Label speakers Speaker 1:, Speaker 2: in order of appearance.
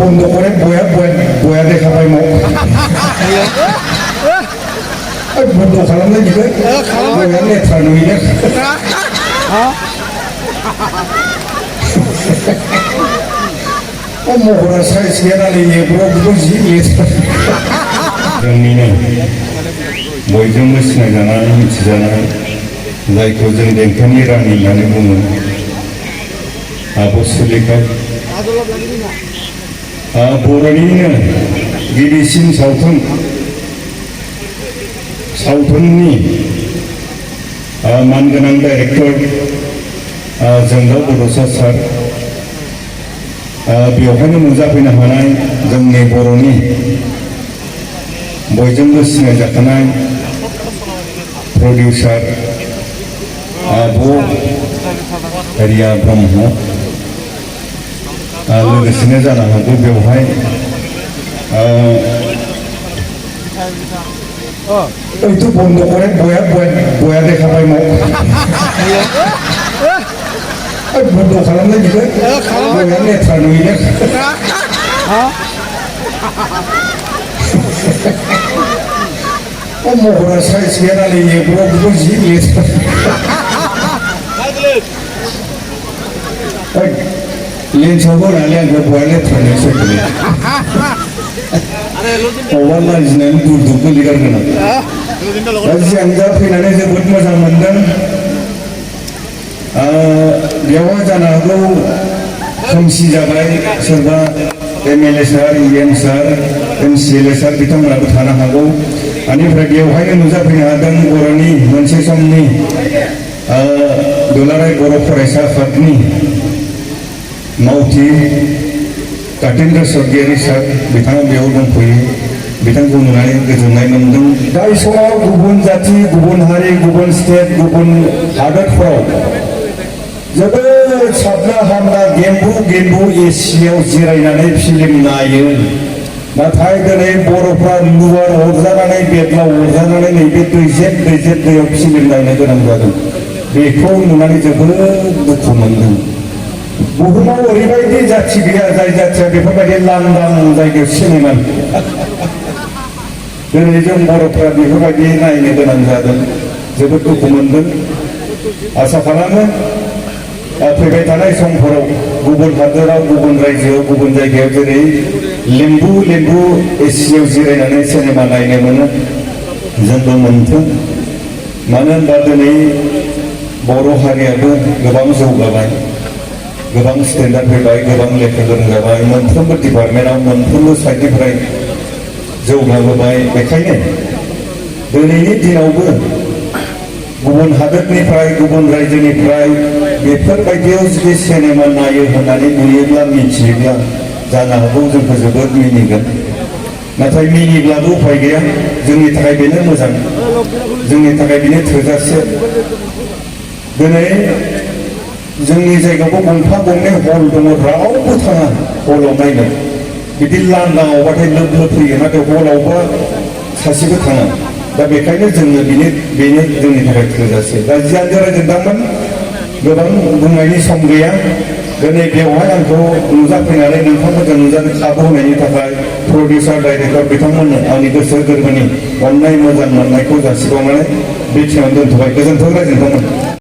Speaker 1: বন্ধ করে বয়া দেখাবাय বন্ধ খালাमनाय नुबाय बया लेथ्रा नुयोना महरा साइज गैया नालाय एब्रावबो जि लेथ्रा जोंनिनो बयजोंबो सिनायजानाय मिथिजानाय जायखौ जों देंखोनि रानि होननानै बुङो आब' सुलेखा बर'निनो गिबिसिन सावथुननि मानगोनां डाइरेक्टर जोंदाव बड'सा सार बेवहायनो नुजाफैनो हानाय जोंनि बर'नि बयजोंबो सिनायजाखानाय प्रडिउसार आब' रिया ब्रह्म लोगोसेनो जानो हागौ बेवहाय ओइथ' बन्द करे बया देखाबाय बन्द खालामनाय नुबाय बया लेथ्रा नुयोना महरा साइज गैया नालाय एब्रावबो जि लेथ्रा लेन्सआवबो होनानै आंखौ बया लेथ्रा नुसै अबा लाजिनानै दुब गोलैगारगोन आं जियानो जा फैनानै जोबोद मोजां मोनदों बेवहाय जानो हागौ खोमसि जाबाय सोरबा एमएलए सार इएम सार एमसिएलए सार बिथांमोनाबो थानो हागौ बेनिफ्राय बेवहायनो नुजाफैनो हादों बर'नि मोनसे समनि दुलाराय बर' फरायसा आफादनि मावथि कातिन्द्र स्वर्गियारि सार बिथाङा बेयाव दंफैयो बिथांखौ नुनानै गोजोननाय मोनदों जाय समाव गुबुन जाथि गुबुन हारि गुबुन स्टेट गुबुन हादोरफोराव जोबोद साबना हामना गेम्बु एसियाव जिरायनानै फिल्म नायो नाथाय दिनै बर'फ्रा लुवार अरजानानै बेदलाव अरजानानै नैबे दैजेब दैयाव फिल्म नायनो गोनां जादों बेखौ नुनानै जोबोद दुखु मोनदों बुहुमाव ओरैबायदि जाथि गैया जाय जाथिया बेफोरबायदि लांदां जायगायाव सिनेमा दिनै जों बर'फ्रा बेफोरबायदि नायनो गोनां जादों जोबोद दुखु मोनदों आसा खालामो फैबाय थानाय समफोराव गुबुन हादोराव गुबुन रायजोआव गुबुन जायगायाव जेरै लेम्बु एसियाव जिरायनानै सिनेमा नायनो मोनो जोंबो मोनथों मानो होनबा दिनै बर' हारियाबो गोबां जौगाबाय गोबां स्टेन्डार्ड फैबाय गोबां लेखा गोरों जाबाय मोनफ्रोमबो डिपार्टमेन्टआव मोनफ्रोमबो साइडनिफ्राय जौगाबोबाय बेखायनो दिनैनि दिनावबो गुबुन हादोरनिफ्राय गुबुन रायजोनिफ्राय बेफोरबायदियाव जुदि सिनेमा नायो होननानै नुयोब्ला मिथियोब्ला जानो हागौ जोंखौ जोबोद मिनिगोन नाथाय मिनिब्लाबो उपाय गैया जोंनि थाखाय बेनो मोजां जोंनि थाखाय बेनो थोजासे दिनै जोंनि जायगायावबो गंफा गंनै हल दङ रावबो थाङा हलाव नायनो बिदि लांदाङावबाथाय लोब फैयो नाथाय हलावबा सासेबो थाङा दा बेखायनो जोङो बेनो जोंनि थाखाय थोजासे दा जियानो रायजोदामोन गोबां बुंनायनि सम गैया दिनै बेवहाय आंखौ नुजाफैनानै नोंथांमोनजों नुजानो खाबु होनायनि थाखाय प्रडिउसार डाइरेक्टर बिथांमोननो आंनि गोसो गोरबोनि अननाय मोजां मोननायखौ जासिबावनानै बेखिनियावनो दोनथ'बाय गोजोन्थों रायजोदामोन